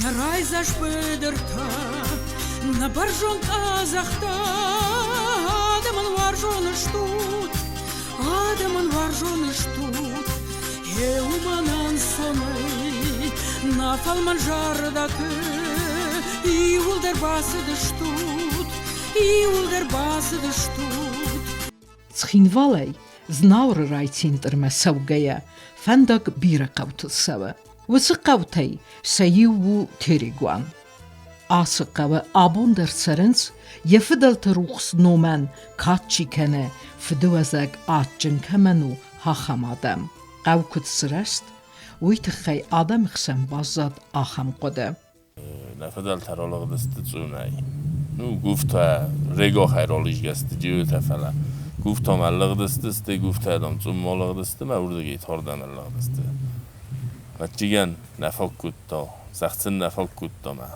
Нӕ райдзаст быдыртӕ, нӕ бӕрзонд къӕдзӕхтӕ, адӕмӕн уарзон стут, адӕмӕн уарзон стут. Гъе уымӕн ӕнцонӕй нӕ фӕлмӕн зӕрдӕты иууылдӕр бацыдыстут, иууылдӕр бацыдыстут. Цхинвалӕй Знауыры райцентрмӕ цӕугӕйӕ, фӕндаг бирӕ хъӕутыл цӕуы. Уыцы хъӕутӕй сӕ иу у Терегуан. Ацы хъӕуы абон дӕр цӕрынц, йӕ фыдӕлты рухс номӕн кад чи кӕны, фыдыуӕзӕг адджын кӕмӕн у, ахӕм адӕм. Хъӕу куыд сырӕзт, уый тыххӕй адӕмы хсӕн баззад ахӕм хъуыды. Нӕ фыдӕлтӕ ралыгъдысты Цъунӕй. Ну, гуфтӕ Регохӕй ралидзгӕсты джиутӕ, фӕлӕ гуфтӕмӕ лыгъдысты, стӕй гуфтӕ, дам, Цъунмӕ лыгъдысты мӕ уырдыгӕй Тардӕмӕ лыгъдысты. Ӕвӕццӕгӕн, нӕ фаг кодта, зӕгъдзӕн нӕ фаг кодта мӕ.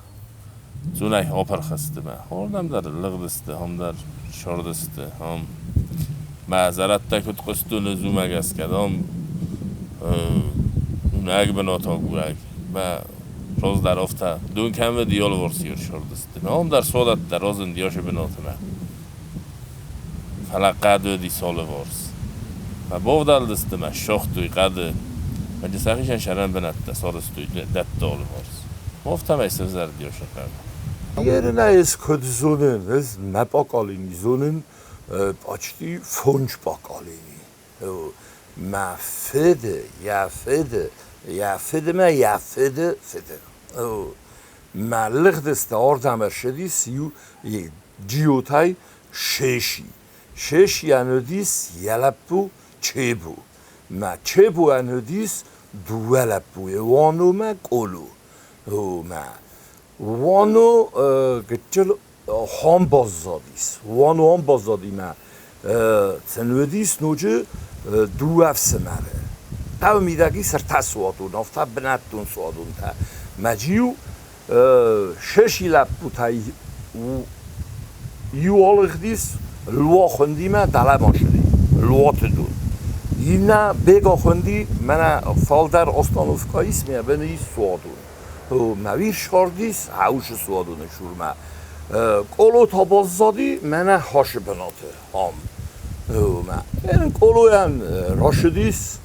Цъунӕй апырх сты мӕ. Уырдӕм дӕр лыгъдысты, ам дӕр сырдысты, ам. Мӕ зӕрӕдтӕ куыд хъуыстон, ӕз уымӕ гӕсгӕ, дам, иунӕг бынат агурӕг. Мӕ Раздӕр афтӕ дон кӕм уыди, алыварс ӕрсырдысты. Ам дӕр суадӕттӕ разынди ацы бынатмӕ. Фӕлӕ хъӕд уыдис алыварс. Мӕ бавдӕлдысты мӕ, ссагътой хъӕды. Ӕмӕ сӕхицӕн сӕрӕн бынӕттӕ сарӕзтой дӕтты алыварс. Афтӕмӕй сӕвзӕрди ацы хъӕд. Ерынӕй ӕз куыд зонын, ӕз мӕ поколени зонын почти фондз поколени. Мӕ фыды, йӕ фыды, йӕ фыдмӕ йӕ фыды фыды. Мӕ лыгъдысты ардӕм ӕрцыдис иу Джиотӕй Шеши. Шешийӕн уыдис йӕ лӕппу Чебу. Мӕ Чебуӕн уыдис дыууӕ лӕппуйы, Уано мӕ Къоло. Мӕ Уано гыццыл хон баззадис. Уано ам баззади мӕ сын уыдис ноджы дыууӕ ӕфсымӕры. Хъӕуы мидӕг ис ӕртӕ суадон, афтӕ бынӕттон суадонтӕ. Мӕ джиу шеши лӕппутӕй иу алыгъдис Луа хуындимӕ дӕлӕмӕ сыди, Луаты дон. Иннӕ Бега хуынди, мӕнӕ фалдӕр остановка ис, мӕ быны ис суадон. Мӕ схордис хаусы суадоны цурмӕ. Къоло та баззади мӕнӕ хасы бынаты ам. Къолойӕн рацыдис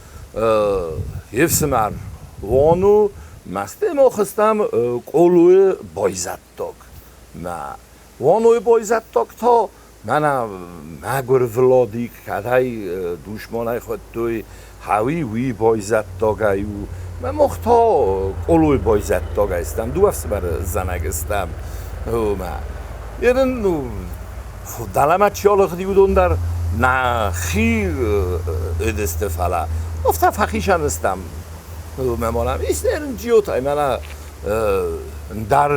йе фсымӕр Вану, мӕ стӕй мах стӕм Къолойы байзӕддаг. Мӕ Ванойы байзӕддаг та мӕнӕ мӕгуыр Владик, кӕдӕй душманӕй хуыдтой, хауи уый байзӕддагӕй у. Мӕ мах та Къолойы байзӕддагӕй стӕм, дыууӕ ӕфсымӕры зӕнӕг стӕм. Мӕ ерын дӕлӕмӕ чи алыгъди, уыдон дӕр нӕхи уыдысты, фӕлӕ афтӕ фӕхицӕн стӕм. Мӕ мӕнӕ ис ерын джиотӕй, мӕнӕ ӕндӕр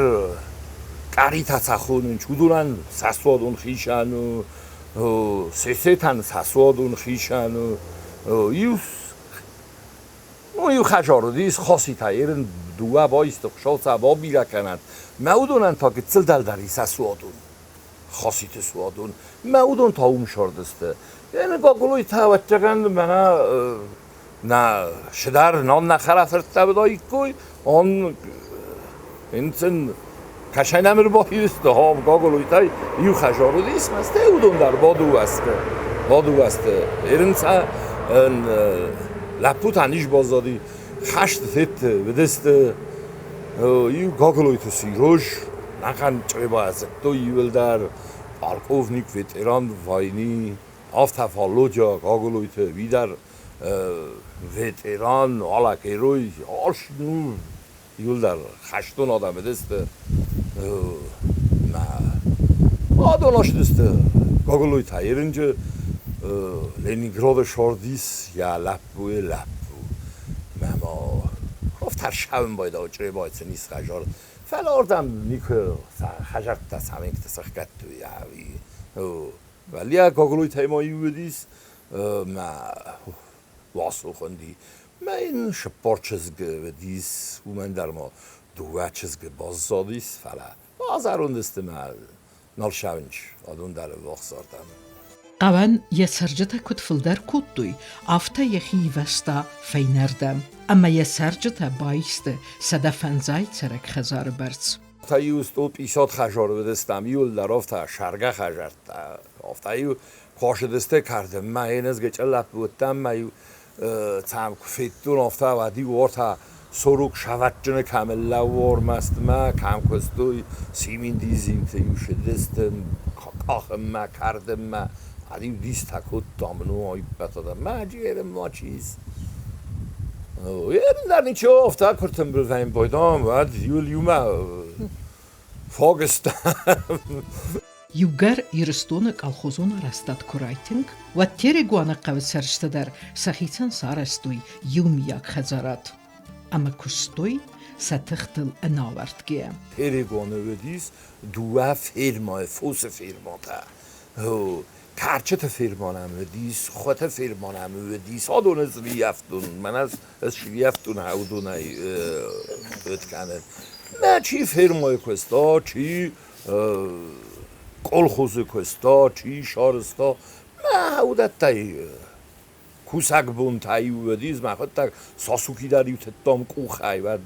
къаритӕ цӕ хонынц, уыдонӕн сӕ суадон хицӕн у, сесетӕн сӕ суадон хицӕн у. Иу ну, иу хӕдзар уыдис, Хоситӕ ерын дыууӕ баисты, Хуыцау сӕ бабирӕ кӕнӕд. Мӕ уыдонӕн та гыццыл дӕлдӕр и сӕ суадон. Хоситы суадон. Мӕ уыдон та уым сырдысты. Ены Гаглойтӕ, ӕвӕццӕгӕн, мӕнӕ нӕ сыдӕр нал нӕ хӕрӕфырттӕ уыдаиккой, он ын кӕсӕн ӕрбаисты, хом Гаглойтӕй иу хӕдзар уыдис, мӕ стӕй уыдон дӕр бадыууӕ сты. Бадыууӕ сты. Ерынцӕ лӕппутӕ низ баззади, хӕсты федты, уыдысты иу Гаглойты Сереж, нӕхъӕн Чъребайӕ зыдтой иуылдӕр, полковник, ветеран войны, афтӕ Володя Гаглойты, уый дӕр ветеран, ала герой, ас, ну, иуылдӕр хӕстон адӕм уыдысты. Адон ацыдысты Гаглойтӕ Ерынджы Ленинграды сордис йӕ лӕппуйы лӕппу. Мӕ ма афтӕ ссӕуын байдайы Чъребайы цы ницы хӕдзар. Фӕлӕ ардӕм никуы хӕдзӕрттӕ цӕвингты сӕхгӕдтой ӕви. Валия Гаглойтӕй ма иу уыдис, мӕ Васо хуынди. Мӕ йын цыппар чызгы уыдис, уымӕн дӕр ма дыууӕ чызгы баззадис, фӕлӕ базӕронд сты мӕ нал ссӕуынц адон дӕр ӕввахс ардӕм. Хъӕуӕн йӕ цӕрджытӕ куыд фылдӕр кодтой, афтӕ йӕхи ивӕзта фӕйнӕрдӕм, ӕмӕ йӕ цӕрджытӕ баисты 150 цӕрӕг хӕдзары бӕрц. Та-иу стъол пъисот хӕзор уыдыстӕм, иуылдӕр офта саргӕ хӕзӕрттӕ. Офта-иу косыдысты кӕрдынмӕ, енӕзгӕ чъыллӕпп уыдтам ма-иу цӕм куы федтон, офта уӕд-иу ортӕ сорук сӕвӕдджыны кӕм лӕууормӕстмӕ, кӕм куыстой, симиндизинты-иу сыдысты къахынмӕ, кӕрдынмӕ. Ӕд-иу дистӕ кодтам, ну, иппӕтӕ мӕ джерым ма чиз. Ерын ничего, офта куы ртымбыл вӕйын уӕд иуыл иумӕ фогыстам. Иугӕр Ирыстоны колхозон арӕзтад куы райтынг, уӕд Терегуаны хъӕуы цӕрджытӕ дӕр сӕхицӕн сарӕзтой иумиаг хӕдзарад ӕмӕ куыстой сӕ тыхтыл ӕнауӕрдгӕйӕ. Терегуаны уыдис дыууӕ фермӕйы, фосы фермӕтӕ. Кӕрчыты фермӕ нӕм уыдис, хуыты фермӕ нӕм уыдис. Адоны срийӕфтон, мӕнӕ срийӕфтон уыдонӕй уыд кӕнын. Мӕ чи фермӕйы куыста, чи колхозы куыста, чи сарӕзта. Мӕ уыдӕттӕй кусӕг бонтӕ-иу уыдис, мӕхуыдтӕг сасуки дӕр-иу тыдтам къухӕй, уӕд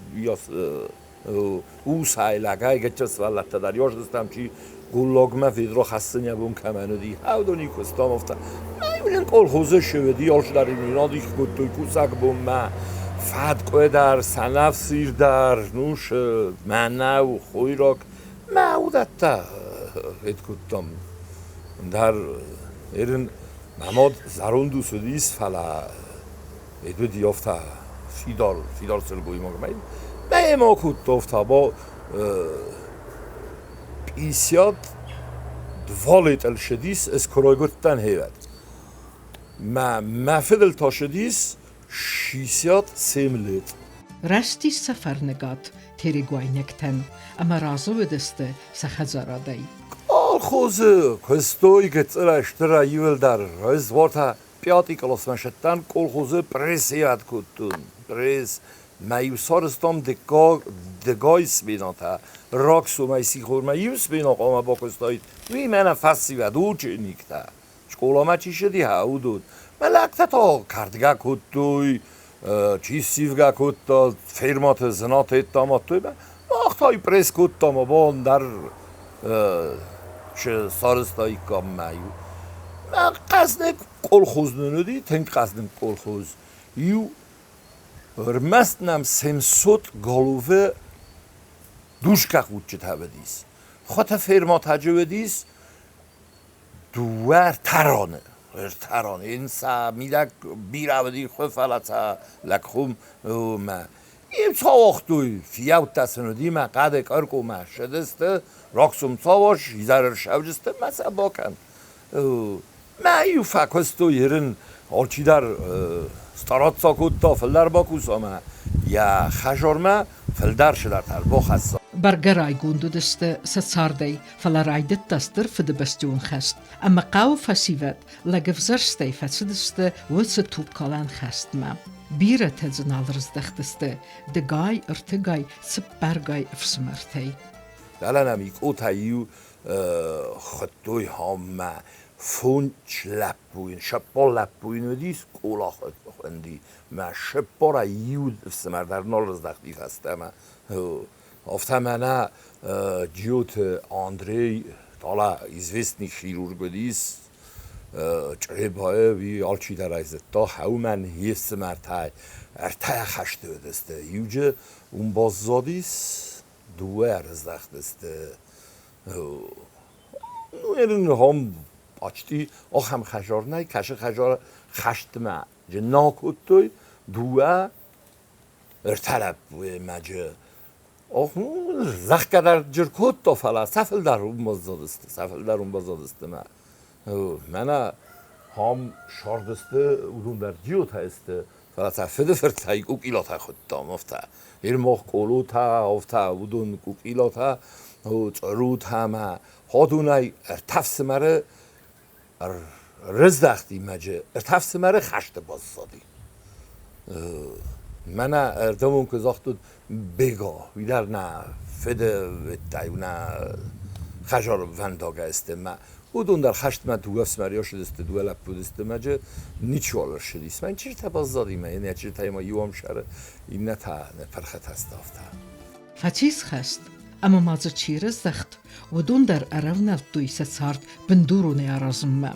усӕй, лӕгӕй гыццыл сывӕллӕттӕ дӕр ёздыстам, чи голлагмӕ ведро хӕссын йӕ бон кӕмӕн уыди, уыдон-иу куыстам афтӕ. Мӕ-иу нын колхозы шы уыди, ӕз дӕр-иу нын адих кодтой кусӕг бонмӕ, фӕткъуы дӕр, сӕнӕфсир дӕр, ну, мӕнӕу, хойраг. Мӕ уыдӕттӕ ед кодтам. Дӕр ерын мӕ мад зӕронд ус уыдис, фӕлӕ ед уыди афтӕ фидар, фидар сылгоймаг. Мӕ ма кодта афтӕ, ба 52 лет ӕлшыдис, ӕз куы райгуырдтӕн хевӕд. Мӕ мӕ фыдыл та шыдис 67 лет. Рӕзтис сӕ фӕрныгад терегуайнӕгтӕн ӕмӕ разы уыдысты сӕ хӕдзарадӕй. Колхозы куыстой гыццылӕй стырӕй иуылдӕр. Ӕз уӕртӕ пятый къласмӕ сыдтӕн, колхозы прессиад кодтон. Пресс. Мӕ-иу сарӕзтам дыгай сменӕтӕ. Рагсомӕй сихормӕ иу сменӕ хъуамӕ бакуыстаид. Уый мӕнӕ фӕсивӕд, учениктӕ. Скъоламӕ чи сыди, уыдон. Мӕ лӕгтӕ та кӕрдгӕ кодтой, чи ссивгӕ кодта, фермӕты зынат амадтой. Мах та пресс кодтам, абон дӕр сарӕзтаиккам мӕ-иу. Мӕ хъӕздыг колхоз нын уыди, тынг хъӕздыг колхоз. Иу ӕрмӕст нӕм 700 головы душкӕ хъуччытӕ уыдис. Хуыты фермӕтӕ уыдис дыууӕ ӕртӕроны. Ӕртӕроны. Ин сӕ мидӕг бирӕ уыди хуы, фӕлӕ сӕ лӕгхуым мӕ Им цауагътой, фиййӕуттӕ сын уыди мӕ хъӕды къӕркъомӕ ссыдысты, рагцом цауас, изӕры ссӕуджысты мӕ сӕ бакӕн. Мӕ иу фӕкуыстой ерын, алчидӕр стараться кодта фылдӕр бакуса мӕ йӕ хӕзармӕ фылдӕр цыдӕртӕ ӕрбахӕсса. Бӕргӕ райгонд уыдысты сӕ цардӕй, фӕлӕ райдыдта Стыр Фыдыбӕстӕйон хӕст, ӕмӕ хъӕуы фӕсивӕд лӕгӕвзӕрстӕй фӕцыдысты уыцы тугкалӕн хӕстмӕ. Бирӕтӕ дзы нал рыздӕхтысты дыгай, ӕртыгай, цыппӕргай ӕфсымӕртӕй. Дӕлӕ нӕм икъотӕ иу хуыдтой хоммӕ фондз лӕппуйы, сыппор лӕппуйы уыди, скъола хуынди. Мӕ сыппорӕй иу ӕфсымӕр дӕр нал рыздӕхти фӕстӕмӕ. Афтӕ мӕнӕ Джиоты Андрей, тала известный хирург уыдис, Чъребайы уый алчидӕр ӕй зыдта, хӕумӕн йе фсымӕртӕй ӕртӕ хӕсты уыдысты. Иуджы уым баззадис, дыууӕ ӕрыздӕхтысты. Ну, ерын хом почти ахӕм хӕзар нӕй, кӕсы хӕзар хӕстмӕ нал кодтой, дыууӕ ӕртӕ лӕппуйы мӕджы зӕгъгӕ дӕр джыр кодта, фӕлӕ сӕ фылдӕр уым баззадысты, сӕ фылдӕр уым баззадысты мӕ мӕнӕ хам сардысты, уыдон дӕр джиотӕ сты, фӕлӕ сӕ фыды фырттӕй къукъилатӕ хуыдтам, афтӕ. Ирмох къолотӕ, афтӕ уыдон къукъилатӕ, цъырутӕ мӕ ходунӕй ӕртӕ фсымӕры рыздӕхти мӕджы ӕртӕ фсымӕры хӕсты баззади. Мӕнӕ ӕрдӕмон куы загътут Бего, уый дӕр нӕ фыды ведтай, нӕ хӕзар вӕндагӕ сты мӕ. Уыдон дӕр хӕстмӕ дыууӕ ӕфсымӕры ӕрцыдысты, дыууӕ лӕппу уыдысты ӕмӕ джы ничиуал ӕрцыдис. Мӕн чызджытӕ баззади мӕ йын йӕ чызджытӕй ма иу ӕмсӕры, иннӕ та нӕ пырхытӕ сдавта. Фӕцис хӕст, ӕмӕ ма дзы чи рыздӕхт, уыдон дӕр ӕрӕвнӕлдтой сӕ цард бындуронӕй аразынмӕ.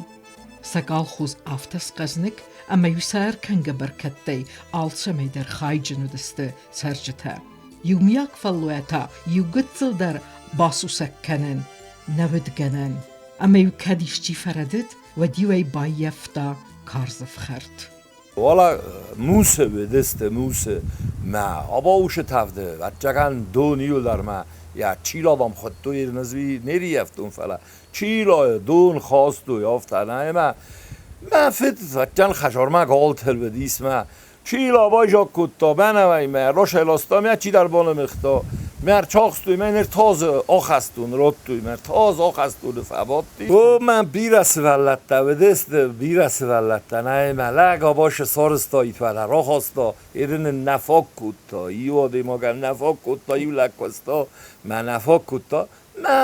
Сӕ колхоз афтӕ схъӕзныг, ӕмӕ-иу сӕ ӕркӕнгӕ бӕркӕдтӕй алцӕмӕй дӕр хайджын уыдысты цӕрджытӕ. Иумиаг фӕллойӕ та иу гыццыл дӕр басусӕг кӕнӕн нӕ уыд гӕнӕн. Ӕмӕ-иу кӕд исчи фӕрӕдыд, уӕд-иу ӕй баййӕфта карз ӕфхӕрд. Уӕлӕ мусы уыдысты, мусы. Мӕ абаусы тӕвды, ӕвӕццӕгӕн, дон иуылдӕр мӕ йӕ чиладам хуыдтой, ӕрнызуи не рййӕфтон, фӕлӕ чилайы дон хастой, афтӕ нӕ ӕмӕ мӕ фыд ӕвӕццӕгӕн хӕдзармӕ галтыл уыдис мӕ Чила байзаг кодта, мӕнӕуӕй мӕ расӕйласта, мӕ чидӕр банымыгъта, мӕ рцахстой, мӕ ныр тазы ахӕстон радтой, мӕ таз ахӕстоны фӕбадти. О, мӕ бирӕ сывӕллӕттӕ уыдысты, бирӕ сывӕллӕттӕ, нӕ мӕ лӕг абасы сарызтаид, фӕлӕ рахаста, ерын ын нӕ фаг кодта, иу адӕймагӕн нӕ фаг кодта, иу лӕг куыста, мӕ нӕ фаг кодта, мӕ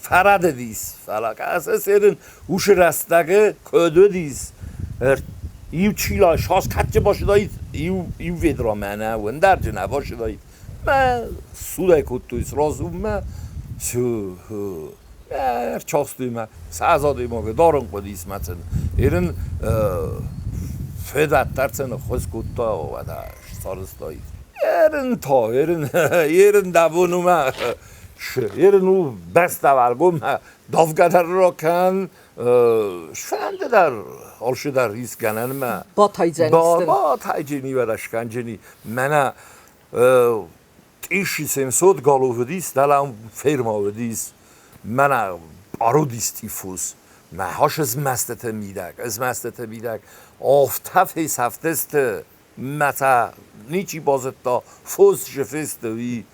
фӕрӕдыдис, фӕлӕ кӕсыс, ерын уыцы рӕстӕгы куыд уыдис, иу чила сас кадджы басыдаид, иу ведра мӕнӕ уӕндарджы нӕ басыдаид. Мӕ судӕй кодтой сразу мӕ ӕрчахстой мӕ сӕдз адӕймагы дарын хъуыдис мӕ сын. Ерын федаддӕр сын ӕххуыс кодта, уӕдӕ сарызтаид. Ерын та, ерын, ерын дӕ бон у мӕ Ерын у бӕстӕвӕргом, давгӕ дӕр ракӕн, сфӕнды дӕр, алцы дӕр искӕнӕнмӕ. Батайдзӕнисты. Батайджени вӕдӕ скӕнджени. Мӕнӕ тъиси 700 гал уыдис, дӕлӕ ферма уыдис. Мӕнӕ пародис тъифус. Мӕ хас ызмӕстыты мидӕг, ызмӕстыты мидӕг. Афтӕ фесӕфтысты, мӕ та ничи базыдта, фос же фесты, уый.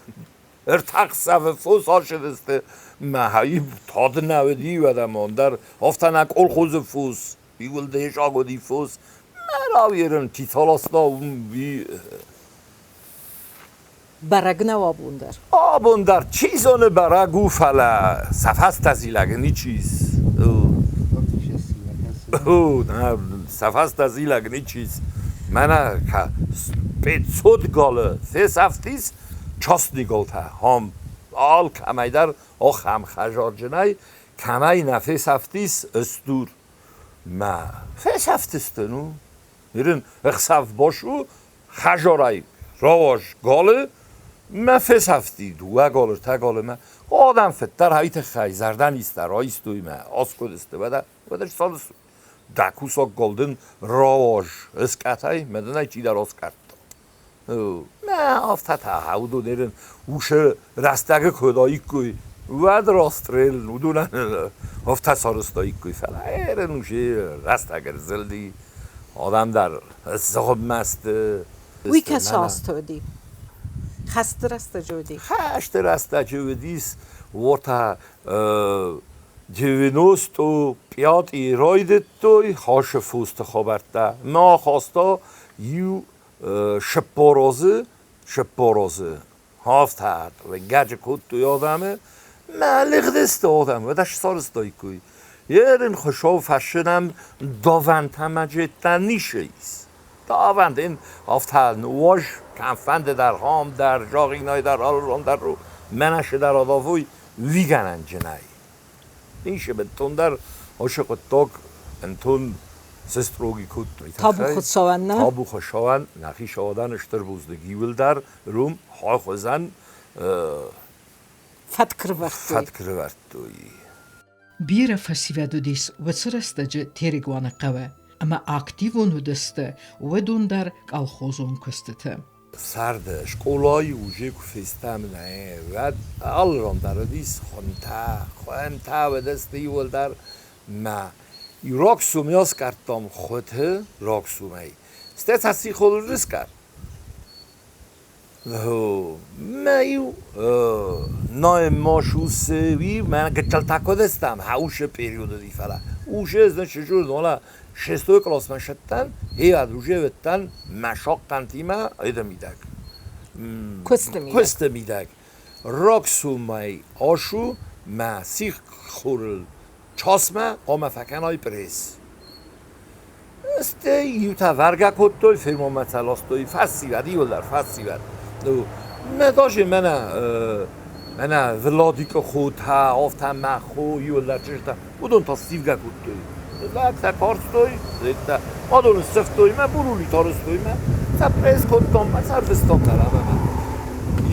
Ӕртӕхсӕвы фос ацыдысты мӕ тады нӕ уыди уӕдӕмон дӕр, афтӕ нӕ колхозы фос, иуылдӕр саг уыди фос. Мӕ рауерын тицаласта уым уый. Бӕрӕг нӕу абон дӕр. Абон дӕр чи зоны бӕрӕг у, фӕлӕ сӕ фӕстӕ зилӕг ничи ис. Сӕ фӕстӕ зилӕг ничи ис. Мӕнӕ 500 галы фесӕфтис, Частниголтӕ хом алкӕмӕй дӕр ахӕм хӕзарджынӕй, кӕмӕй нӕ фесӕфтис ыстур. Мӕ фесӕфтысты, ну. Ныр ын ӕхсӕв бос у, хӕзарӕй рауаз галы, мӕ фесӕфти дыууӕ галы, ӕртӕ галы мӕ. Адӕм фыддӕр ай тыххӕй зӕрдӕнизтӕ райстой мӕ аскъуыдысты, уӕдӕ, уӕдӕ ссадысты. Дӕ кусӕг гал дын рауаз ыскъӕтӕй, мӕ дын ӕй чидӕр аскъӕрдта. Мӕ афтӕ та уыдон усы рӕстӕгы куы уыдаиккой, уӕд расстрел уыдонӕн афтӕ сарӕзтаиккой, фӕлӕ ерын усе рӕстӕг ӕрзылди, адӕм дӕр сзыгъуыммӕ сты. Уый кӕцы азты уыди? Хӕсты рӕстӕджы уыди? Хӕсты рӕстӕджы уыдис, уотӕ 95-ы райдыдтой хӕсы фосты хабӕрттӕ. Мӕ ахаста иу Шыппорозы, Шыппорозы афтӕ гаджы кодтой адӕмы, мӕ лыгъдысты адӕм, уӕдӕ ссардтаиккой. Ерын хуысау фӕсынӕм давӕнтӕ мӕ джеттӕ ницы ис. Давӕнт ын афтӕ ныууаз, кӕмфӕнды дӕр, хам дӕр, зӕгъинай дӕр, алыран дӕр у, мӕнӕ дӕр адавой, уигӕнӕнджынӕй. Ницы бынтондӕр уыцы хъуыддаг ӕнтон сыстроги кодтой. Табу Хуыцауӕн, нӕ? Табу Хуыцауӕн, нӕхи сауӕдӕн стыр бузныг иуылдӕр рум хуызӕн фӕтк рывӕрдтой. Фӕтк рывӕрдтой. Бирӕ фӕсивӕд уыдис уыцы рӕстӕджы Терегуаны хъӕуы ӕмӕ активон уыдысты уыдон дӕр колхозон куыстыты. Сӕрды скъолайы уже куы фестӕм, нӕ, уӕд алыран дӕр уыдис хуымтӕ, хуымтӕ уыдысты иууылдӕр. Мӕ рагсумӕ скъӕрдтам хуыты рагсумӕй. Стӕй та сихоры скъӕрд. Мӕ-иу наймашусы мӕ гыццылтӕ куы уыдыстӕм, хаусы период уыди, фӕлӕ уже значит, шестой классмӕ сыдтӕн, гъе уже уыдтӕн мӕ сахъхъӕнтимӕ айды мидӕг. Куысты мидӕг. Куысты мидӕг. Рагсумӕй ашу мӕ сих хурыл. Часмӕ хъуамӕ фӕкӕнай пресс. Стӕй иутӕ вӕргӕ кодтой, фермӕмӕ сӕ ластой, фӕсивӕд, иуылдӕр фӕсивӕд. Мӕ даже мӕнӕ мӕнӕ Владикы хотӕ, афтӕ мӕ хо, иуылдӕр чызджытӕ, уыдон та ссивгӕ кодтой. Лӕгтӕ карстой, лӕгтӕ адоны ссывтой мӕ, бурули тарыстой мӕ, сӕ пресс кодтам мӕ сӕ рвыстам дӕр ӕмӕ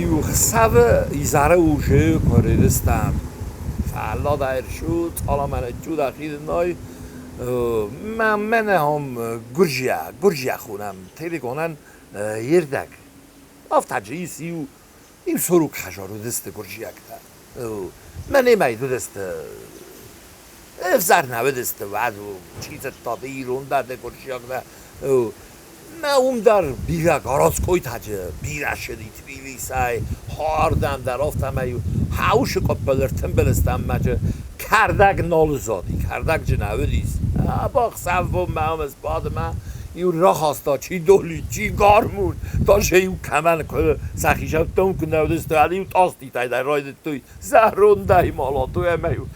иу хсӕвы изӕры уже куы рывыстам, фӕллад ӕрсуд, цъаламӕ чудӕ хизынӕй Мӕнӕ ам гуырджиа, гуырджиа хонӕм телегонӕн ердӕг. Афтӕджы ис иу иу сорок хӕзар уыдысты гуырджиӕгтӕ. Мӕнемӕ уыдысты ӕвзӕр нӕ уыдысты, уӕд чи зыдта, ды ирон дӕ, ды гуырджиаг дӕ. Мӕ уым дӕр бирӕ городскойтаджы бирӕ ссыди Тбилисӕй, хӕрдӕм дӕр афтӕмӕй хаусы къуыппыл ӕртымбыл стӕммӕджы кӕрдӕг нал зади, кӕрдӕгджын нӕ уыдис. Абахсӕв бонмӕ ам сбады мӕ иу рахаста чи доли, чи гармун, та се иу кӕмӕн куы сӕхи сӕфтон куы нӕ уыдысты, уӕд-иу тъаститӕй дӕр райдыдтой зӕрондӕй малатой ӕмӕ-иу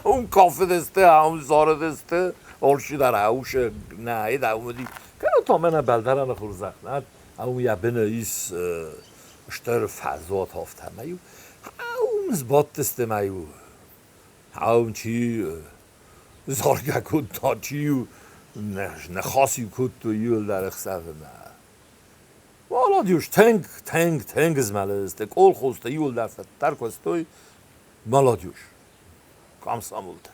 ам кафыдысты, ам зарыдысты. Алчидӕр аусы нӕ уыди. Кӕнӕ та мӕнӕ бӕлдӕрӕны хорзӕх нӕ, ау йӕ быны ис стыр фӕзуат афтӕмӕй-иу ау сбадтысты мӕ-иу ау чи заргӕ кодта, чи-иу ныхас-иу кодтой иуылдӕр ӕхсӕвы мӕ. Молодежь тынг, тынг, тынг змӕлыдысты, колхозтӕ иуылдӕр фӕддӕр кодтой молодежь, комсомолтӕ.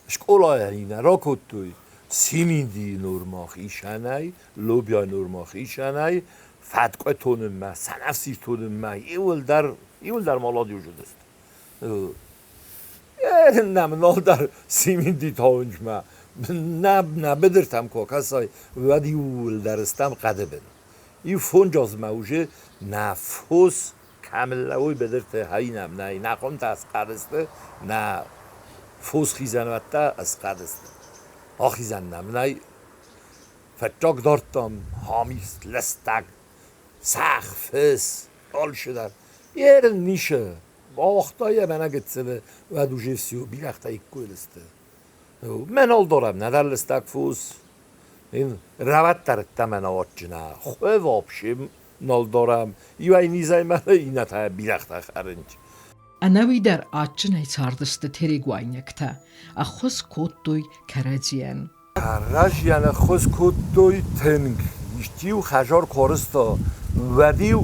Скъолайӕ нӕ ракодтой Симиндийы нормӕ хицӕнӕй, Лобиайы нормӕ хицӕнӕй, фӕткъуы тонынмӕ, сӕнӕфсир тонынмӕ иуылдӕр, иуылдӕр молодежь уыдысты. Нӕм нал дӕр Симинди тауынчмӕ, нӕ, нӕ быдыртӕм куы акӕсай, уӕд иууылдӕр стӕм хъӕды бын. Иу фондз азмӕ уже нӕ фос кӕм лӕууой быдырты хӕринаг нӕй, нӕ хъомтӕ схъӕдысты, нӕ фосхизӕнуӕттӕ схъӕдысты. Ахизӕн нӕм нӕй. Фӕччаг дардтам хамис, лыстӕг, сӕгъ, фыс, алчидӕр. Ерын нишы, бауагъта йӕ мӕнӕ гыццылы, уӕд уже все, бирӕгътӕ иккой сты. Мӕн алдарӕм нӕдӕр лыстӕг фос, рӕвӕддӕр мӕнӕ адджына, хуы вообще нал дарӕм, иуӕй низӕй мӕлы, иннӕтӕ бирӕгътӕ хӕрынч. Ӕнӕуи дӕр адджынӕй цардысты терегуайнӕгтӕ, ӕххуыс кодтой кӕрӕдзийӕн. Кӕрӕдзийӕн ӕххуыс кодтой тынг. Исти-иу хӕзар куы арызта, уӕд-иу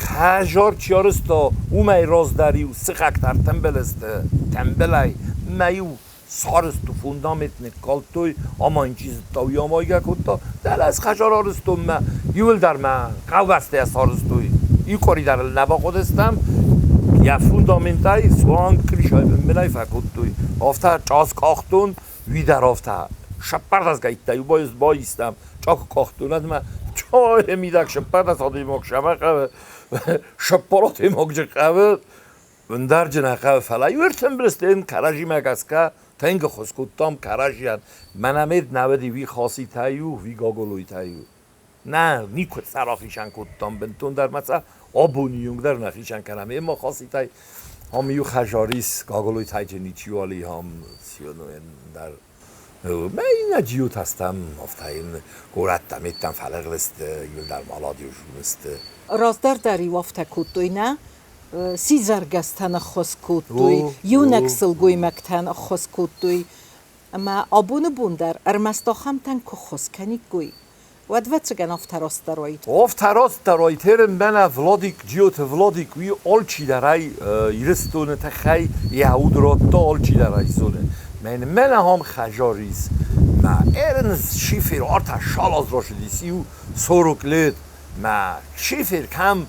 хӕзар чи арызта, уымӕй раздӕр-иу сыхӕгтӕ ӕртымбыл сты тӕмбылӕй мӕ-иу сарызты фундамент ныккалдтой, ӕмӕ йын чи зыдта, уый амайгӕ кодта. Дӕлӕ ӕз хӕзар арызтон мӕ иуылдӕр мӕ хъӕубӕстӕ сарызтой. Иу къуыри дӕр ыл нӕ бахъуыдыстӕм. Йӕ фундаментӕй суанг крышайы бынмӕ фӕкодтой. Афтӕ час къахтон, уый дӕр афтӕ. Сӕппӕрдӕсгӕйттӕ иу баистам, чъак къахтон ӕмӕ чайы мидӕг сӕппӕрдӕс адӕймаг сӕмӕ хъӕуы, сӕппар адӕймаджы хъӕуы. Ӕндӕрджын ахӕм, фӕлӕ иу ӕртымбылыстӕн кӕрӕдзимӕ гӕсгӕ тынг ӕххуыс кодтам кӕрӕдзийӕн. Мӕнӕ ме нӕ уыди уый Хаситӕй-иу, уый Гаголойтӕй-иу. Нӕ, никуы сӕ рахицӕн кодтам бынтондӕр ма сӕ абоны онг дӕр нӕ хицӕн кӕнӕм. Ема Хаситӕй ам иу хӕзар ис, Гаголойтӕй ничиуал и ам ӕндӕр. Мӕ иннӕ джиотӕ стӕм, афтӕ йын горӕттӕ меттӕм фӕлыгъдысты, иуылдӕр маладиу сты. Раздӕр дӕр-иу афтӕ кодтой, нӕ? Сидзӕргӕстӕн ӕххуыс кодтой, иунӕг сылгоймӕгтӕн ӕххуыс кодтой. Ӕмӕ абоны бон дӕр ӕрмӕст ахӕмтӕн куы ххуыс кӕниккой, уӕд, ӕвӕццӕгӕн, афтӕ растдӕр уаид. Афтӕ растдӕр уаид. Мӕнӕ Владик, Джиоты Владик, уый алчидӕр ӕй Ирыстоны тыххӕй йӕ уд радта, алчидӕр ӕй зоны. Мӕн мӕн ахӕм хӕзар ис. Мӕ эрын шифер ӕртӕ шалаз рашыдис иу 40 лет. Мӕ шифер кӕм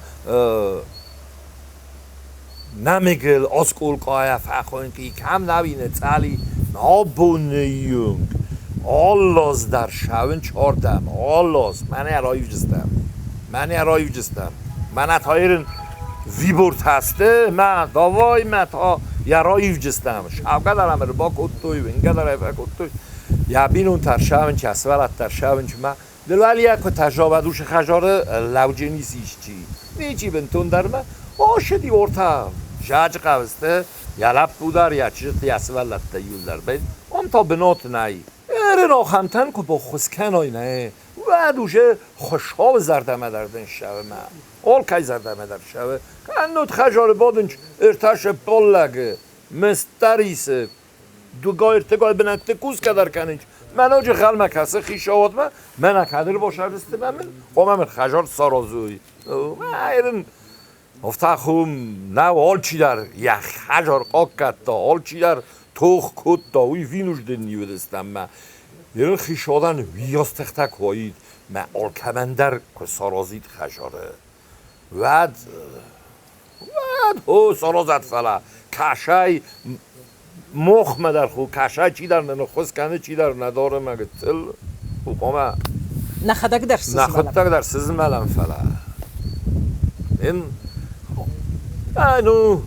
нӕмыгыл оскъолкъайӕ фӕхуынкъ и, кӕм нӕуины цъали абоны онг аллаз дӕр шӕуын чардӕм, аллаз, мӕнӕ раивджыстӕм, мӕнӕ раивджыстӕм, мӕнӕ та ерын вибортӕ сты, мӕ давай, мӕ та йӕ раивджыстӕм. Шӕугӕ дӕр ӕм ӕрбакодтой, уынгӕ дӕр ӕй фӕкодтой. Йӕ бинонтӕ ӕршӕуынч, йӕ сывӕллӕттӕ ӕршӕуынч мӕ Дылалийӕ куы тӕзавадусы хӕзары лӕудженис исчи, ничи бынтондӕр ма ошыди орта зӕджы хъӕвысты. Йӕ лӕппу дӕр, йӕ чызджыты, йӕ сывӕллӕттӕ иуылдӕр. Ам та бынат нӕй. Ерын ахӕмтӕн куы баххуыс кӕнай, нӕ, уӕд уже Хуыцауы зӕрдӕмӕ дӕр дын ссӕуы мӕ. Алкӕй зӕрдӕмӕ дӕр ссӕуы. Кӕннод хӕдзары бадынц ӕртӕ сывӕллӕгы, мыстдӕр исы, дугай-ӕртыгай бынӕтты кусгӕ дӕр кӕнынц. Мӕ ноджы хъӕлмӕ кӕсы хицауадмӕ, мӕнӕ кадр басӕрдысты мӕ мын, хъуамӕ мын хӕдзар саразой. Ерын Афтӕ нӕу алчидӕр йӕ хӕдзар хъахъхъӕдта, алчидӕр тох кодта, уый винужден не уыдыстӕм мӕ. Ерын хицауадӕн уыйас тыхтӕ куы уаид, мӕ алкӕмӕн дӕр куы саразид хӕдзары, уӕд, уӕд хо саразӕд, фӕлӕ кӕсай мохмӕ дӕр хо кӕсай чидӕр нын ӕххуыс кӕны, чидӕр нӕ дары мӕ гыццыл хъуамӕ. Нӕхӕдӕг дӕр сызмӕлӕм. Нӕхуыдтӕг дӕр сызмӕлӕм, фӕлӕ ин ну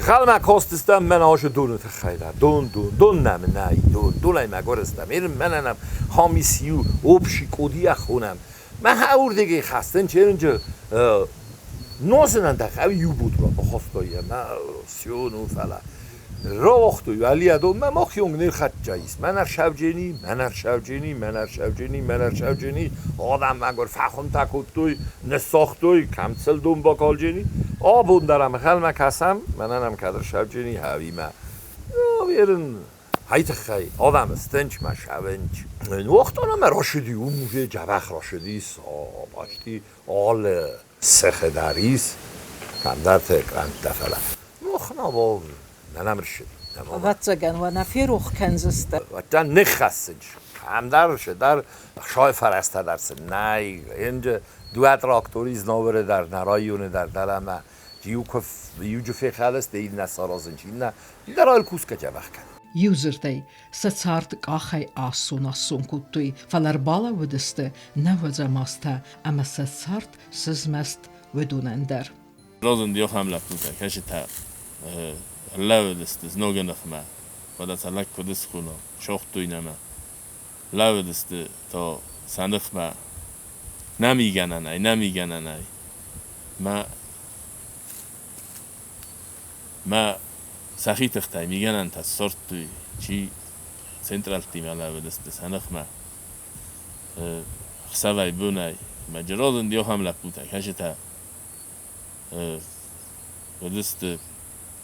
гъӕлмӕ кастыстӕм мӕн ашы доны тыххӕй дӕр. Дон, дон, дон нӕм нӕй, дон, донӕй мӕгуыр стӕм. Ин мӕнӕ нӕм хамис иу общий къодийӕ хонӕм. Мӕ уырдыгӕй хӕстын черынджы нозынӕн дӕр хъӕуы иу бутла бахастой ӕмӕ сион у, фӕлӕ рауагътой уӕлиадонмӕ мах йонг не рхӕццӕ ис. Мӕн ӕрсӕвджени, мӕн ӕрсӕвджени, мӕн ӕрсӕвджени, мӕн ӕрсӕвджени. Адӕм мӕгуыр фӕхуымтӕ кодтой, ныссагътой, кӕм цыл дон бакалджени. Абон дӕр ӕнхъӕлмӕ кӕсӕм, мӕнӕн ӕм кӕд ӕрсӕвджени ӕви мӕ. Верын Ай тыххӕй адӕмы стынчмӕ сӕвынч. Уохтон ӕмӕ рашыди, уым уже джабах рашыдис, почти алы сыхы дӕр ис, кӕмдӕрты кърӕнттӕ, фӕлӕ мохнабол нӕ ршыди. Ӕвӕццӕгӕн уӕ нӕ ферох кӕндзысты. Уӕдта ныххӕссынч. Кӕмдӕр дӕр ӕхсай фӕрӕзтӕ дӕр сын нӕй. Инджы дыууӕ трактори Знауыры дӕр, нӕ районы дӕр дӕр ӕмӕ иу куы иуджы фехӕлыс, иннӕ саразынч, иннӕ дӕр кусгӕ дзӕбӕх кӕны. Иу дзырдӕй, сӕ цард къахӕй ассон-ассон кодтой, фӕлӕ ӕрбалӕууыдысты нӕуӕдзӕм азтӕ ӕмӕ сӕ цард сызмӕст уыдонӕн дӕр. Разынди ахӕм лӕппутӕ, кӕцытӕ лӕууыдысты знагы ныхмӕ, фӕлӕ сӕ лӕг куыд схона, сагътой нӕмӕ. Лӕууыдысты та сӕ ныхмӕ нӕ мигӕнӕнӕй, нӕ мигӕнӕнӕй. Мӕ Мӕ сӕхи тыхтӕй мигӕнӕнтӕ ссардтой, чи центрӕлттимӕ лӕууыдысты сӕ ныхмӕ ӕхсӕвӕй-бонӕй. Мӕ разынди ахӕм лӕппутӕ, кӕцытӕ уыдысты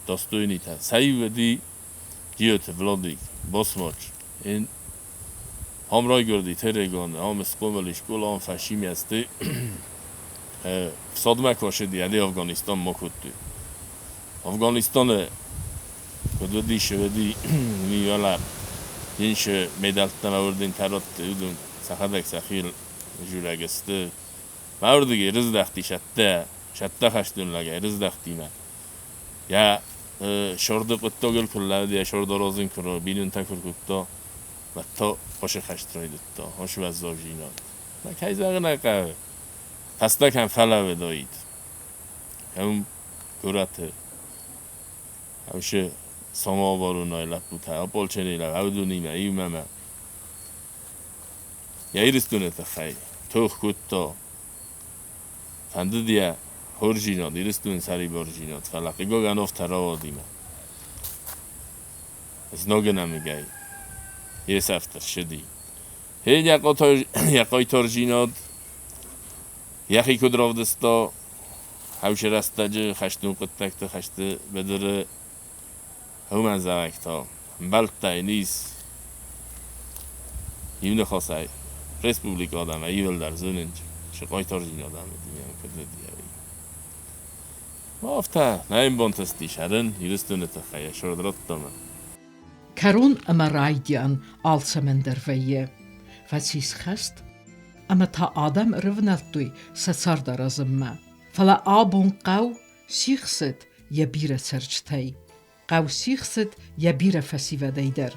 достойнитӕ. Сӕ иу уыди Джиоты Владик, Басмач. Ин ам райгуырди Тереганы, ам схъомыл и скъола, ам фӕсимӕсты. Фсадмӕ кӕсыди, ӕдде Афганистанмӕ кодтой. Афганистаны куыд уыдис, уыди уый иншы медӕлттӕ мӕ уырдын тӕрӕтты, уыдон сӕхӕдӕг сӕхи журӕг сты. Мӕ уырдыгӕй рыздӕхти сӕттӕ, сӕттӕ хӕстон лӕгӕй рыздӕхтимӕ. Йӕ сорды хъуыддагыл куы рлӕууыд, йӕ сорд аразын куы бинонтӕ куы ркодта, уӕд та хосы хӕст райдыдта, хос уӕззаудзинад. Мӕ кӕй зӕгъын ӕй хъӕуы, фӕстӕ кӕм фӕлӕууыдаид, кӕм горӕты ӕвсы самооборонайы лӕппутӕ, ополченийы лӕг, уыдонимӕ иумӕ мӕ йӕ Ирыстоны тыххӕй тох кодта. Фӕндыд йӕ хорздзинад, Ирыстоны сӕрибардзинад, фӕлӕ хъыгагӕн афтӕ рауадимӕ. Знагы нӕмыгӕй йе сӕфт ӕрцыди. Хей йӕ хъайтардзинад йӕхи куыд равдыста хӕусы рӕстӕджы хӕстон хъуыддӕгты хӕсты быдыры, уымӕн зӕгъӕг та ӕмбӕлттӕ йын ис иу ныхасӕй республикӕ адӕмӕй иуылдӕр зонынц, цы хъайтардзинад ӕм уыди, куыд уыди, ӕви. Афтӕ, нӕ йын бантыстис ӕрын Ирыстоны тыххӕй йӕ сырд радта мӕ. Кӕрон ӕмӕ райдиан алцӕмӕн дӕр вӕййы. Фӕцис хӕст, ӕмӕ та адӕм ӕрывнӕлдтой сӕ цард аразынмӕ. Фӕлӕ абон хъӕу сихсыд йӕ бирӕ цӕрджытӕй. Хъӕу сихсыд йӕ бирӕ фӕсивӕдӕй дӕр.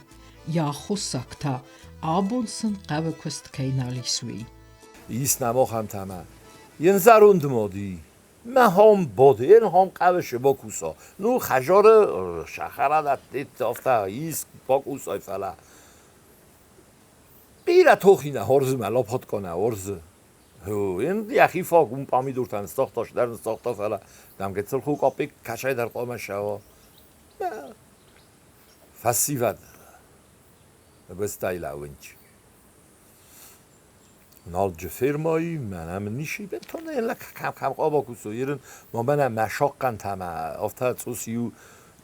Йӕ аххосаг та абон сын хъӕуы куыст кӕй нал ис, уый. Ис нӕм ахӕмтӕ Йын зӕронд моди Мӕ хом боден хом хъӕбысы бакуса. Ну, хӕдзары сахарадӕтты афтӕ ис бакусай, фӕлӕ бирӕ тохинӕ хорзмӕ лопотконӕ хорз. Ин йӕхи фаг уым пъамидуртӕ ныссагъта, сдӕр ныссагъта, фӕлӕ дам гыццыл ху къаппик кӕцӕйдӕр хъуамӕ ссӕуа. Фӕсивӕд бӕстӕйлӕуынч. Налджы фермайы мӕнӕ мын ничи бынтон кӕм кӕм къабакусо ерын ма мӕнӕ мӕ сахъхъӕнтӕ мӕ афтӕ цъус иу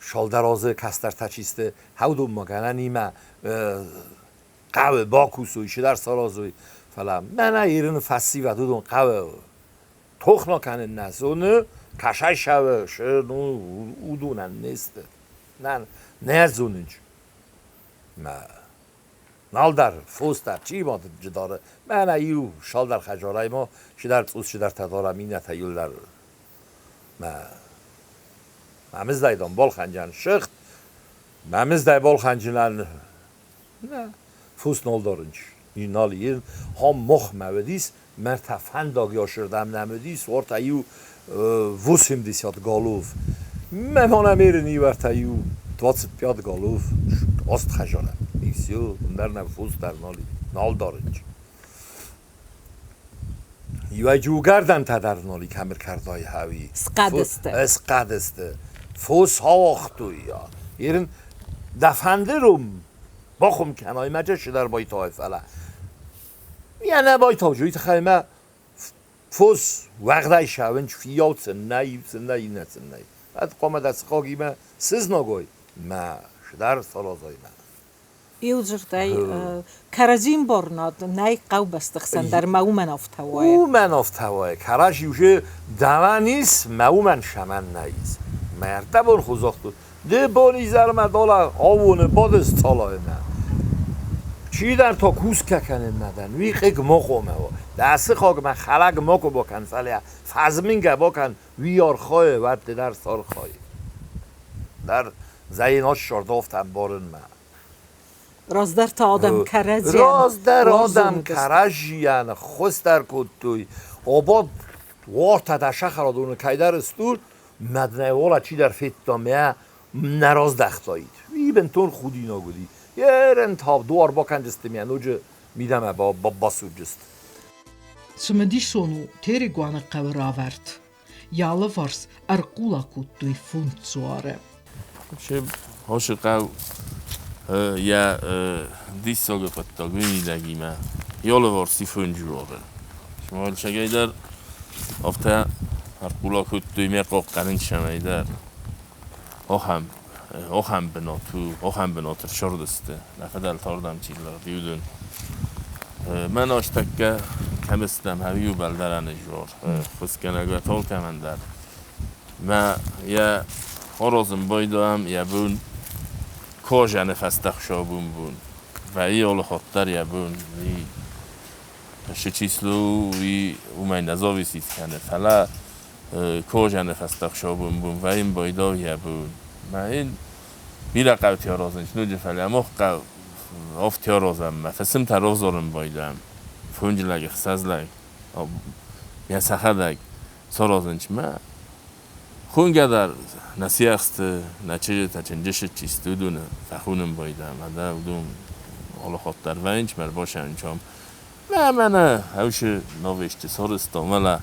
шалдаразы кӕстӕртӕ чи сты, хӕудонмӕ гӕнӕнимӕ хъӕуы бакусой, чидӕр саразой, фӕлӕ мӕнӕ ерыны фӕсивӕд уыдон хъӕуы тохна кӕнын нӕ зоны, кӕсай сӕвы, ну, уыдонӕн не сты. Нӕ, нӕ зонынч. Мӕ налдӕр фос дӕр чи ма дары, мӕнӕ иу шалдар хӕдзарӕй ма чидӕр цъус чидӕртӕ дарӕм, иннӕтӕ иуылдӕр мӕ мӕмыздӕй дам балхӕнджан сыгъд, мӕмыздӕй балхӕнджынӕн нӕ фос нал дарынч. Нал ир хам мох мӕ уыдис, мӕртӕ фӕндаг ясырдӕм нӕм уыдис, уартӕ иу 80 голов. Мӕ мӕнӕ мерын иу ӕртӕ иу 25 голов аст хӕдзары. И все, ӕндӕр нӕм фос дӕр нал и, нал дарынч. Иуӕй уыгӕрдӕнтӕ дӕр нал и кӕм ӕркӕрдай хауи. Схъӕдысты. Схъӕдысты. Фос ауагътой. Ерын дӕ фӕнды рум бахуым кӕнай мӕ чысылдӕр байтауай, фӕлӕ йӕ нӕ байтауджы, уый тыххӕй мӕ фос уӕгъдӕй сӕвынч фиййау сын нӕй, иу сын нӕй, иннӕ сын нӕй. Ӕд хъуамӕ дӕ сыхагимӕ сызнагой мӕ сыдӕр саразай мӕ. Иу дзырдӕй, кӕрӕдзийы ӕмбарынад нӕй хъӕубӕсты хсӕн дӕр мӕ уымӕн афтӕ уайы. Уымӕн афтӕ уайы. Кӕрӕдзи уже дӕуӕн ис, мӕ уымӕн сӕмӕн нӕ ис. Мӕ ӕртӕ бон хуызӕхты ды бонизӕрмӕ дола аууоны бадыс цалаимӕ. Чидӕр та кусгӕ кӕнынмӕ дӕн, уый хъыг ма хъуамӕ уа. Дӕ сыхагмӕ хӕлӕг макуы бакӕн, фӕлӕ фӕзмынгӕ бакӕн, уый архайы, уӕд ды дӕр сархай. Дӕр зӕйын ассард афтӕ ӕмбарынмӕ. Раздӕр та адӕм кӕрӕдзийӕн Раздӕр адӕм кӕрӕдзийӕн ӕххуыс дӕр кодтой. Обод уартӕ дӕ сахарадоны кӕйдӕр стур, мӕднӕ чидӕр федта мӕ нӕ раздӕхтаид. Уый бынтон худинаг уыди. Ерын та дуар бакӕндзысты мӕ ноджы мидӕмӕ басудзысты. Цымыдисон у Терегуаны хъӕуы равӕрд. Йӕ алыварс ӕрхъула кодтой фондз дзуары. Хосы хъӕу йӕ диссаги хъуыддаг уый мидӕгимӕ йӕ алыварс и фондз дзуары. Сымахӕй дӕр афтӕ ӕрхъула кодтой мӕ хъахъхъӕнын цӕмӕйдӕр. Ахӕм, ахӕм бынат у, ахӕм бынат ӕрцардысты, нӕ фыдӕлтӕ ардӕм чи лыгъди, уыдон. Мӕн астӕккӕ кӕм стӕм, ӕви бӕлдӕрӕны зор, хуысгӕнӕг толкӕмӕн дӕр. Мӕ йӕ аразын байдайӕм, йӕ бон кожаны фӕстӕхсабун бон. Вӕййы алы хатт дӕр йӕ бон. Уый шы число уый уымӕй нӕ зависит кӕны, фӕлӕ кожаны фӕстӕхсабун бон вӕййын байдау йӕ бон. Мӕ ин бирӕ хъӕутӕ аразынц ноджы, фӕлӕ мах хъӕу афтӕ аразӕм, мӕ фысымтӕ равзарын байдайӕм. Фондз лӕг, ӕхсӕз лӕг, йӕ сӕхӕдӕг саразынц мӕ Хонгӕ дӕр нӕ сиӕхсты, нӕ чызджытӕ чынджысы чи сты, уыдоны фӕхонын байдайӕм, ӕдӕ уыдон алы хатт дӕр вӕййынц мӕ ӕрбасӕнчам. Мӕ мӕнӕ хӕусы новесты сарӕзтам, фӕлӕ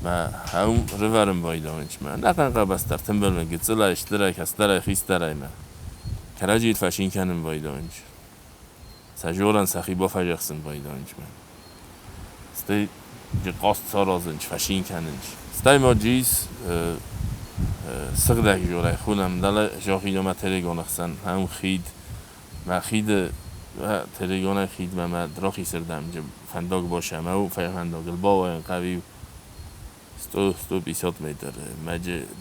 мӕ хӕу рывӕрын байдайынц мӕ ӕнӕхъӕн къабӕзтӕ ӕртымбыл гыццылӕй, стырӕй, кӕстӕрӕй, хистӕрӕй мӕ кӕрӕдзийыл фӕцин кӕнын байдайынц. Сӕ зорӕн сӕхи бафӕдзӕхсын байдайынц мӕ. Стӕй хъазт саразынц, фӕцин кӕнынц. Стӕй ма джиз сыгъдӕг жорӕй хонӕм дӕлӕ Жохид ӕмӕ Терегоны хсӕн ахӕм хид. Мӕ хиды Терегонӕй хидмӕ мӕ рахисырдӕм фӕндаг басӕм, ау фӕндагыл бауайын хъӕуы 100-150 метр.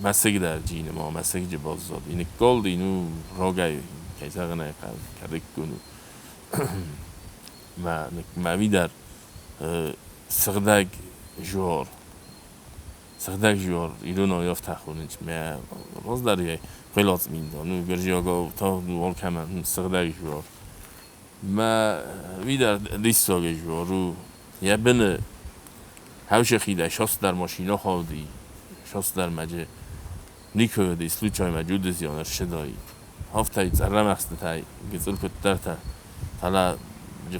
Мӕсыг дӕр джины ма мӕсыгджы баззад. И ныккалди, ну, рагӕй, кӕй зӕгъын ӕй хъӕуы, кӕдыккон у. Мӕ, мӕ уый сыгъдӕг жор. Сыгъдӕг жор иронау афтӕ хонынц. Мӕ раздӕр хъелацъминда, ну, гуырдзиагау та алкӕмӕн сыгъдӕг жор. Мӕ уый дӕр диссаги жор у. Йӕ быны хӕусы хидӕй шасдӕр машинӕ хауди, шасдӕр мӕджы никуы уыди случай мӕ джудызион ӕрсыдаид. Афтӕ цъӕррӕмӕхстытӕй гыццыл куыддӕртӕ, фӕлӕ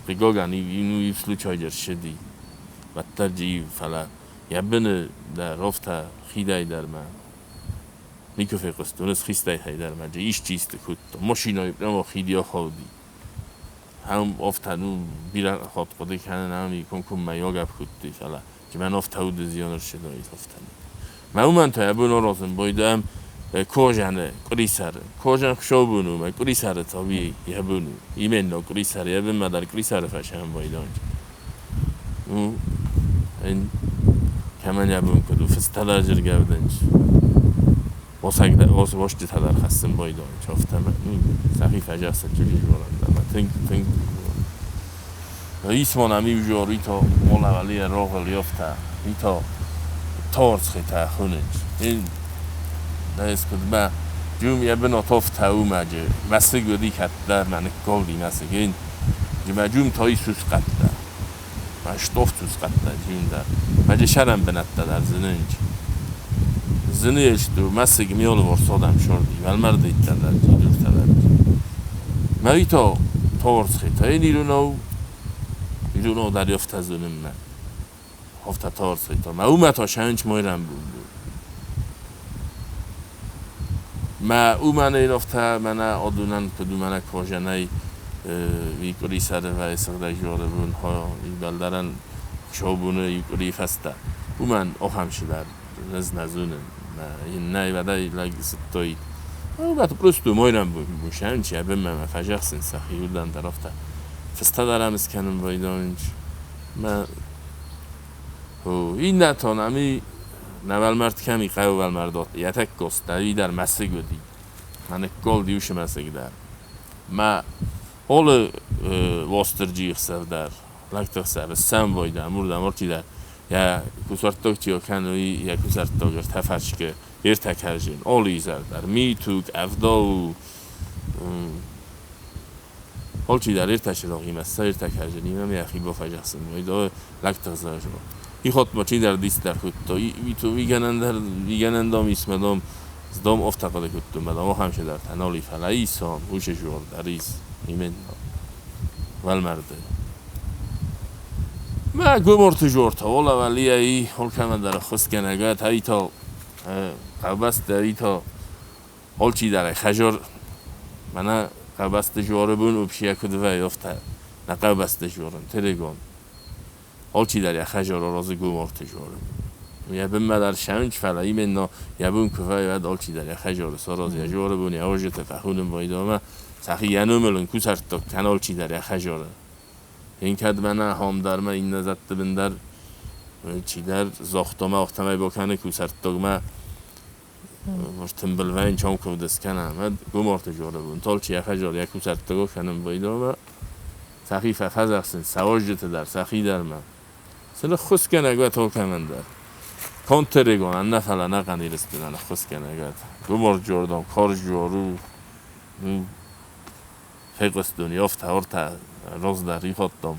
хъыгагӕн иу случай ӕрсыди. Уӕддӕр джи, фӕлӕ йӕ быны дӕр афтӕ хидӕй дӕр мӕ. Никуы фехъуыстон ӕз хистӕй хайдӕр ма исчи исты кодта. Машинӕйы прямо хид ахауди. Ам афтӕ ну бирӕ хатт хъуыды кӕнын ам комкоммӕ йогӕп кодтой, фӕлӕ мӕн афтӕ уыд зиан ӕрсыдаид афтӕ. Мӕ уымӕн та йӕ бон аразын байдайӕм кожаны къуырисӕры. Кожан хсӕвбон у, мӕ къуырисӕры та уый йӕ бон у. Именно къуырисӕры, йӕ бынмӕ дӕр къуырисӕры фӕсӕм байдайын. Ну, эн кӕмӕн йӕ бон куыд у, фыстӕлӕджы ргӕвдынч. Уосджытӕ дӕр хӕссын байдайынч, афтӕмӕй. Ну, сӕхи фӕзӕхсӕн чызджы зонӕн тынг, тынг Ismon am iwsio'r ito olaf rogel jofta ito tortskhita khunich in naiskud ma jum yabno tofta umaje masig di katta man goldi masig juma jum toy sus qatta ma shtoft sus qatta jumda ma je sharam banatta dar zinunch zinishtu masig miol vorsodam shordi valmardi ittadar jidurtadar ma ito tortskhita in iruno дарёфта зуним ма хофта торцхита ма умата шанч мойрам бун ма умана инофта мана одунан кудумана кожанай викури сар ва исғда жорбун хо ибалдаран шобуна викури фаста уман охам шидар наз назунен ма иннай вадай лаг стой Бат просто мойрам бун шанч ябем ма фажахсин сахиюдан тарафта фистадарам сканам байдонч ма هو این نتانمی نول مرد کمی قوی مردات یتک گست در مسیح گودی من گل دیوش مسیح در ما حال واسترجی خسر در لکت خسر سم وایدم مردم ارتی در یا кусартог чиокануи я кусартог тафачке ертакаржин оли изардар митук авдоу холчи дар ерташироғи масса ертакаржин имам яхи бофажахсын вайдо лактағзажо ихот ма чи дар дист дар хутто иту виганандар виганандом исмадом здом офтақада кутту мадам ҳамша дар таноли фалаисон ҳуше жуор дарис именно валмарде ма гуморту жуорта ола валияи холкама дар хусканага таито қабаст дарито холчи дар хажор мана қабаст жуорбун упшия кудва ёфта на қабаст жуорн телегон холчи дар яхажор розы гуморту жуорбун ябын дар шанч фала именно ябын куфай вад олчи дар яхажор сороз я жуорбун я ожета фахунум бойдома сахи янумелун кусарто канолчи дар яхажор инкад мана ҳомдарма инназатты биндар чидар зохтома охтамай боканы кусарттогма тимбилвайн чом кувдискана мад гуморта жорабун толчи яхажор я кусарттого каным бойдома сахи фазахсын савожжыты дар сахи дарма сила хусканагва толкамандар контерегон анна фала нақаниристунана хусканагат гумор жордом кор жору феқстун ёфта орта роздар ихоттом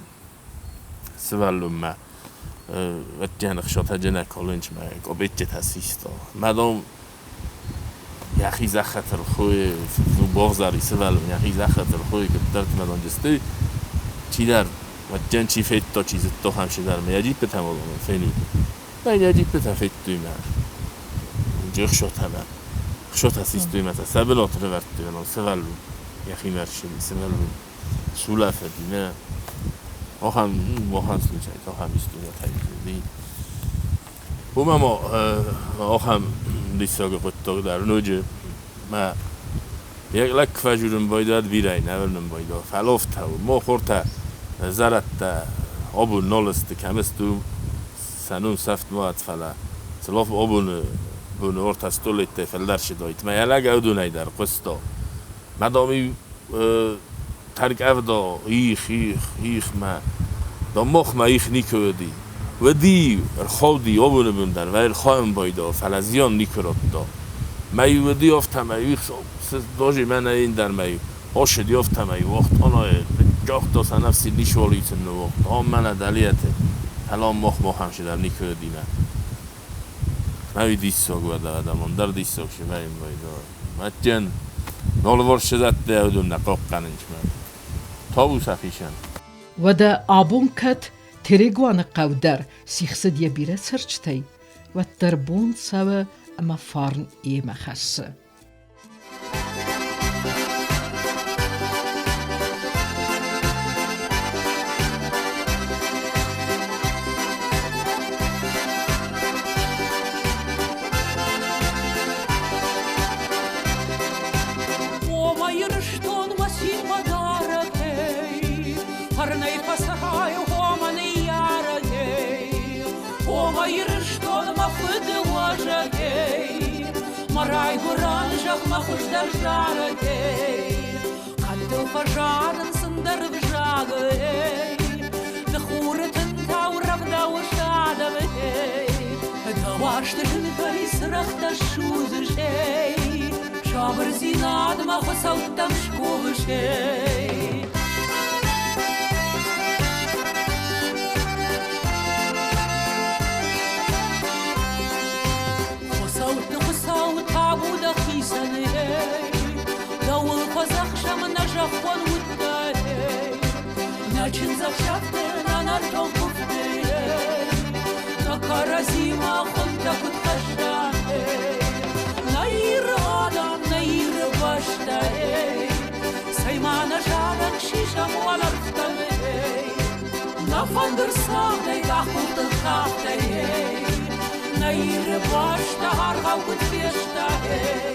сываллумма ватжанах шота колынч ма кобетче тасисто мадом яхи захатр хуй богзари сываллум яхи захатр хуй кыптарт мадом жесты чидар ватжан чи фетто чи зытто хамшидар ма яжип тамолом фени ма яжип та феттуйма жых шотама шота систуйма сабилот ревертуйма сываллум яхи маршили сываллум сулафеди не охам мохан случай охам истуя тайди Humamo охам дисага qottog dar nuje ma лакфажурун бойдад вирай навелнун бойдо фалофта мо хорта заратта обу нолсты каместу санун сафт моат фала слоф обун бун орта столетте фелдарши дойт ма ялаг авдунай дар қусто мадоми тарк авдо их их их ма да мох ма их никөди وди خودی обун бундар ва хоем бойдо фалазион никротто май вди офта май их дожи ман ин дар май ошед ёфта май вақт оно جاخت سنفسی نیشولیتن وقت آن من دلیت فلان مخ مخ هم شدر никөди ма май диссог вада адамон дар диссог шимай бойдо матжен нолвор шедатте авдун нақоққанинч ма табу сахишан Уӕдӕ абон кӕд Терегуаны хъӕу дӕр сихсыд йӕ бирӕ цӕрджытӕй, уӕддӕр бон цӕуы ӕмӕ фарн йемӕ хӕссы. О, мӕ Ирыстон, мӕ цин, мӕ дарӕгӕй, Фӕрнӕй фӕцӕрай, о, мӕ ныййарӕгӕй. О, мӕ Ирыстон, мӕ фыды уӕзӕгӕй, Мӕ райгуырӕн зӕхх мӕ хуыздӕр зарӕгӕй. Хъӕдтыл фӕзарынц ӕндӕр ӕвзагӕй, Ды хуры тынтау рӕвдауыс адӕмӕй. Дӕ уарзты зынгӕй цырӕгътӕ ссудзыс, эй, Сабырдзинадмӕ хуыцӕуттӕм скувыс, эй. Хуыцӕутты Хуыцау табу дӕхицӕн, эй, Дӕуыл фӕдзӕхсӕм нӕ зӕххон удтӕ, эй. Нӕ чындзӕхсӕвты, нӕ нӕртон куывды, эй, Нӕ кӕрӕдзимӕ хуынтӕ куыд хӕссӕм, эй. Нӕ Иры адӕм, нӕ Иры бӕстӕ, эй, Цӕй ма нӕ зарӕг сисӕм уӕлӕрвтӕм, эй. Нӕ фӕндыр цагъдӕй, къахбылтыл кафтӕй, эй. Нӕ Иры бӕстӕ аргъау куыд феста, эй.